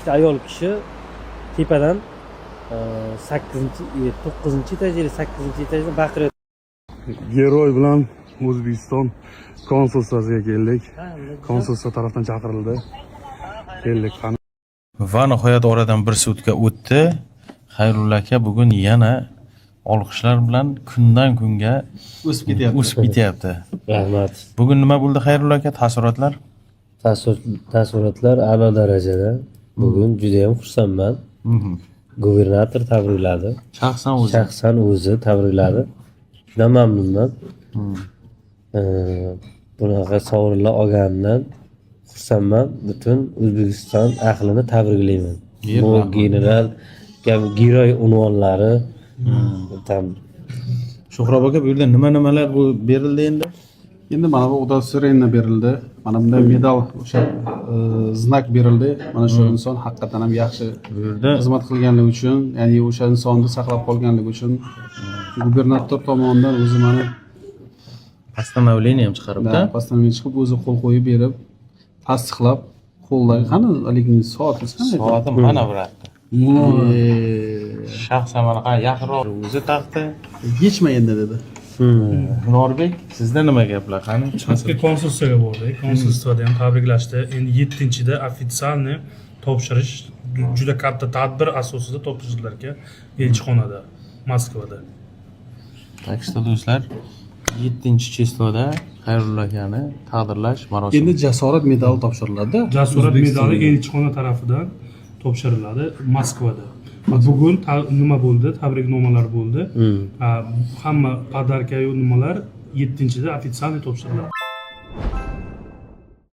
Bitta ayol kishi tepadan sakkizinchi, to'qqizinchi этаж или sakkizinchi этаж dan baqirayotgan. Герой bilan O'zbekiston konsulsiyasiga keldik. Konsulsiya tarafdan chaqirildi. Keldik. Qani. Va nihoyat oradan bir sutka o'tdi. Xayrulla aka bugun yana olqishlar bilan kundan kunga o'sib ketyapti. O'sib ketyapti. Rahmat. Bugun nima bo'ldi, Xayrulla aka? Taassurotlar? Taassurotlar a'lo darajada. Bugun judayam xursandman. Gubernator tabrikladi. Shaxsan o'zi. Shaxsan o'zi tabrikladi. Juda mamnunman. Bunaqa sovrinlar olganimdan xursandman. Butun O'zbekiston ahlini tabriklayman. Bu general kabi герой unvonlari там. Suhrob aka, bu yerda nima nimalar bu berildi endi? Endi mana bu удостоверение berildi. Mana bunday medal, o'sha знак berildi. Mana shu inson haqiqatdan ham yaxshi Bu yerda xizmat qilganligi uchun, ya'ni o'sha insonni saqlab qolganligi uchun gubernator tomonidan o'zi mana постановление ham chiqaribdi. Постановление chiqib, o'zi qo'l qo'yib berib, tasdiqlab, qo'ldan. Qani, haligi soatingiz qanday? Soatim mana, брат. Shaxsan mana, qani, yaqinroq, o'zi taqdi. Yechma endi, dedi. Norbek, sizda nima gaplar, qani? Bizga konsulstvaga bordik. Konsulstvada ham tabriklashdi. Endi 7-da официальный topshirish, juda katta tadbir asosida topshirdilar ekan elchixonada, Moskvada. Так что, do'stlar, 7 число da Xayrulla akani taqdirlash marosimi. Endi jasorat medali topshiriladi. Jasorat O'zbekistonda. Medali elchixona tarafidan topshiriladi Moskvada. Bugun nima bo'ldi? Tabriknomalar bo'ldi. Ha, hamma подарка yu nimalar 7-da официальный topshiriladi.